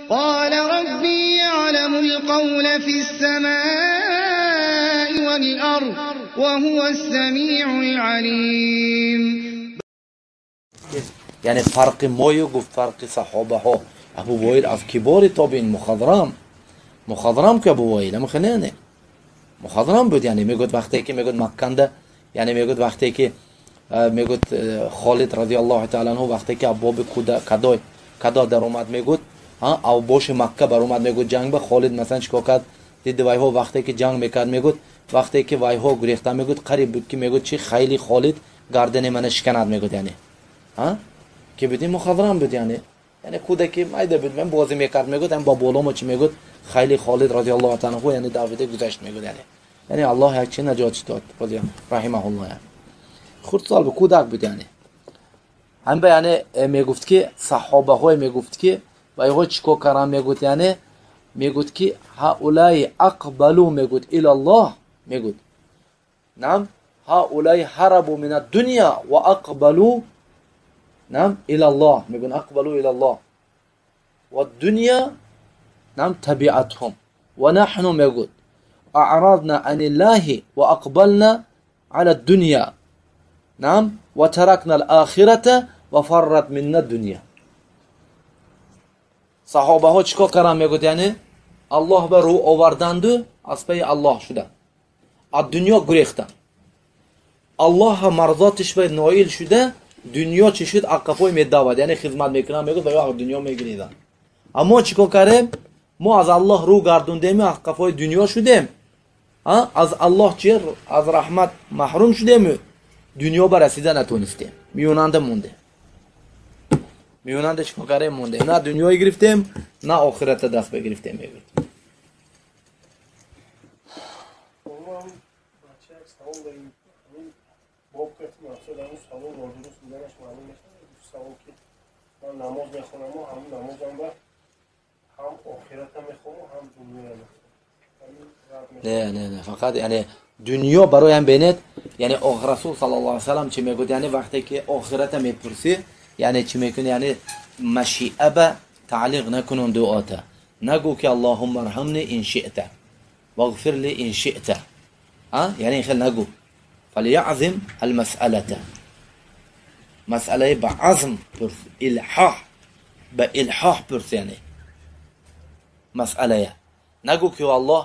قال ربي يعلم القول في السماء والأرض وهو السميع العليم. یعنی فرق مایو گفت فرق صحابه ها. ابو وائل از کبار تابعین مخضرم، مخضرم که ابو وائل اما خنانه مخضرم بود. یعنی میگفت وقتی که میگفت مکنده، یعنی میگفت وقتی که میگفت خالد رضی الله تعالی عنه وقتی که ابواب کدا کدا در اومد، میگفت ها او باش مکه بر اومد، میگفت جنگ به خالد مثلا چیکار کرد دید وایها وقتی که جنگ میکرد، میگفت وقتی که وایها گریخته، میگفت قریب بود که میگفت چی خیلی خالد گردن من شکند، میگفت یعنی ها که بدین مخضرم بود. یعنی یعنی کودکی مایده بود، من بازی میکرد، میگفت هم با بالامو چی میگفت خیلی خالد رضی الله تعالی عنه یعنی دعوت گذشت، میگفت یعنی یعنی الله یک چی نجات داد رضی رحمه الله. یعنی خردسال بود، کودک بود. یعنی هم به یعنی میگفت که صحابه های میگفت که وایها چیکار کردن، میگفت یعنی میگفت که هؤلاء اقبلوا، میگفت الی الله، میگفت نعم هؤلاء هربوا من الدنيا واقبلوا نعم الى الله، میگن اقبلوا الى الله والدنيا نعم تبعتهم ونحن میگفت اعرضنا عن الله واقبلنا على الدنيا نعم وتركنا الآخرة وفرت منا الدنيا. صحابه ها چیکار کردن؟ میگفت یعنی الله به رو آوردند از پی الله شدن، از دنیا گریختن، الله مرضاتش به نائل شده، دنیا چی شد عقفای میدود، یعنی خدمت میکنن، میگفت و دنیا میگریدن. اما چیکار کردیم؟ ما از الله رو گردوندیم، عقفای دنیا شدیم، از الله چی از رحمت محروم شدیم، دنیا به رسیده نتونستیم، میوننده مونده، میوننده چیکار کردیم مونده، نه دنیای گرفتیم نه آخرت دست بگرفتیم. میگفت намоз мехонам, ҳам намозам ба ҳам охирата мехонам, ҳам дунёя мехонам. Не, не, не, фақат яъне дунё барои ҳам бинед, яъне расул саллаллоҳу алайҳи васаллам чӣ мегӯяд? Яъне вақте ки охирата мепурсӣ, яъне чӣ мекунӣ? Яъне машиа ба таълиқ накунун дуота, нагӯ ки аллоҳумма арҳамни ин шиъта вағфир ли ин шиъта, яъне хел нагӯ. фалияъзим алмасъалата, масъалаи ба азм пурс, илҳоҳ ба илҳоҳ пурс, яъне масъалая нагӯ ки аллоҳ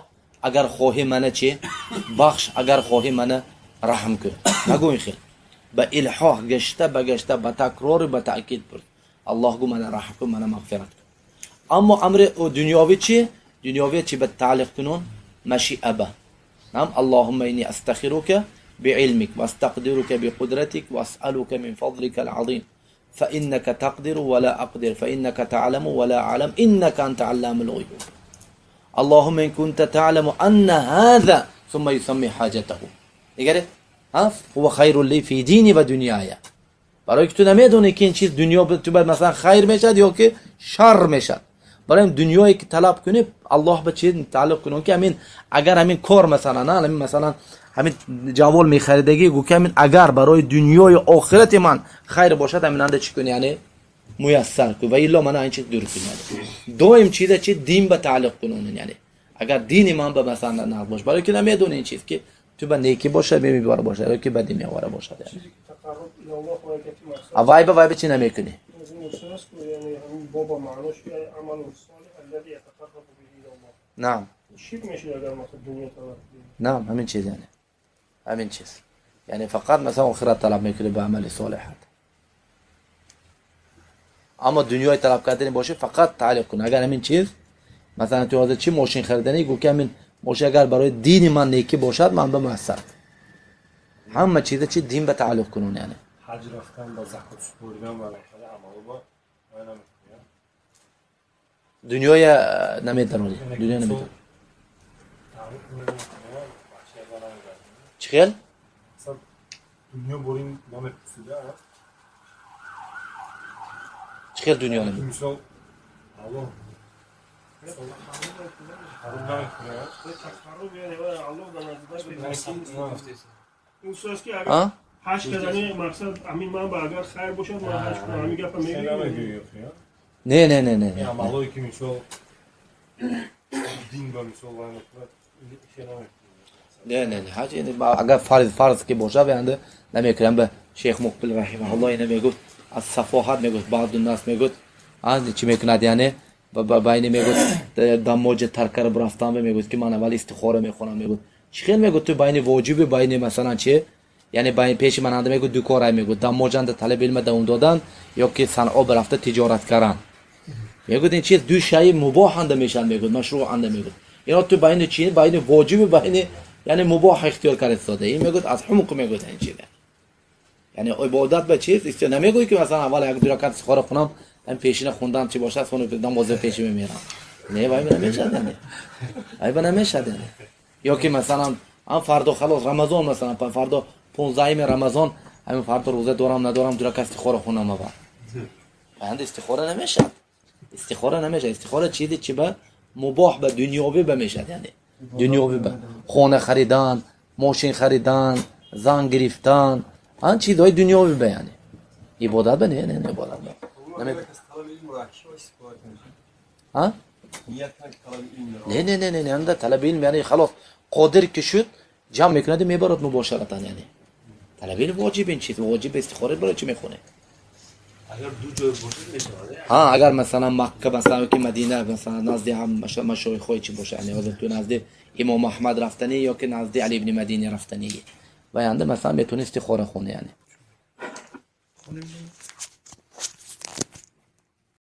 агар хоҳӣ мана чи бахш, агар хоҳӣ мана раҳм кун, нагӯ ин хел. Ба илҳоҳ гашта ба гашта ба такрору ба таъкид пурс, аллоҳ гӯ мана раҳм кун, мана мағфират кун. Аммо амри дунёвӣ чи? Дунёвӣ чи ба таълиқ кунун? Машиа ба нам аллоҳумма инни астахирука بعلمك واستقدرك بقدرتك واسألك من فضلك العظيم فإنك تقدر ولا أقدر فإنك تعلم ولا أعلم إنك أنت علام الغيوب اللهم إن كنت تعلم أن هذا ثم يسمي حاجته. ها هو خير لي في ديني ودنياي. برای که تو نمیدونی که این چیز دنیا تو بعد مثلا خیر میشد یا که شر میشد. برای دنیایی که طلب کنی الله به چیز تعلق کنه که همین اگر همین کار مثلا نه همین مثلا همین جوال میخریدگی گو که همین اگر برای دنیای آخرت من خیر باشد همین انده چی کنی؟ یعنی میسر کن و الا من این چیز دور کنی. دوم چیزه چی دین به تعلق کنون، یعنی اگر دین من به مثلا نقد باشه، برای که نمیدونی این چیز که تو به نیکی باشه میباره باشه یا که بدی میواره باشه. یعنی وای به وای به چی نمیکنی؟ نعم نعم همین چیز، یعنی همین چیز، یعنی فقط مثلا آخرت طلب میکنی به عمل صالحات، اما دنیای طلب کردن باشه فقط تعلیق کن. اگر همین چیز مثلا تو حاضر چی ماشین خریدنی گو که همین ماشین اگر برای دین من نیکی باشد من به محسن همه چیزه چی دین به تعلق کنون. یعنی حج رفتن با زکات سپردن و عمل با دنیای نمیدونی، دنیا نمیدونی چی خیل؟ دنیا بریم نمیپرسیده چی خیل دنیا نمیپرسیده؟ مثال الله حج کردن مقصد امین من با اگر خیر باشد من حج کنم، همین گپ میگم. Не, не, не, не. Амалое ки мисол дин ба мисол вай мекунад, не, не, не. Ҳаҷ агар фарз ки бошад, янда намекунам. Ба Шейх Муқбил раҳимаҳуллоҳ ина мегуфт, аз сафоҳат мегуфт, баъду нас мегуфт, чӣ мекунад, яъне байни мегуфт дамоҷа тарк карда рафтан, мегуфт ки ман аввал истихора мехонам. Мегуфт, чӣ хел, мегуфт, ту байни воҷиби, байни масалан чи, яъне байни пеши мананда, мегуфт, ду корай, мегуфт, дамоҷанда талаби илма давом додан ё ки Санъо бирафта тиҷорат кардан. Мегуфт, ин чиз ду шайи мубоҳ анда мешавад, мегуфт, машрӯъ анда. Мегуфт, ино ту байни чи, байни воҷиби, байни яъне мубоҳ ихтиёр карда истода. Ин, мегуфт, аз ҳумқ, мегуфт, ин чиз, яъне ибодат ба чиз намегӯй ки масалан аввал як ду ракат истихора хунам, ҳам пешина хундан чи бошад, намози пеши мемирам. Не, вай намешад, яъне вай ба намешад. Яъне ё ки масалан ҳам фардо халос Рамазон, масалан фардо 15-уми Рамазон, ҳамин фардо рӯза дорам, надорам, ду ракат истихора хунам аввал. Анда истихора намешад, истихора намешад. Истихора чизи чи ба мубоҳ, ба дунёвӣ ба мешад, яъне дунёвӣ ба хона харидан, мошин харидан, зан гирифтан, ан чизҳои дунёвӣ ба, яъне ибодат ба не, не, не, ибодат ба. А? Не, не, не, не, не, анда талаби илм, яъне халос қодир ки шуд, ҷамъ мекунаду мебарад мубошаратан. Яъне талаби илм воҷиб, ин чиз воҷиб. Истихора барои чӣ мехонед? Агар ду ҷой бошад, мешавад? Ҳа, агар масалан Макка, масалан, ки Мадина, масалан назди ҳам машоихҳои чӣ боша, яъне ҳозир ту назди Имом Аҳмад рафтанӣ ё ки назди Али ибни Мадини рафтанӣ, ва янда масалан метавонӣ истихора хонӣ, яъне.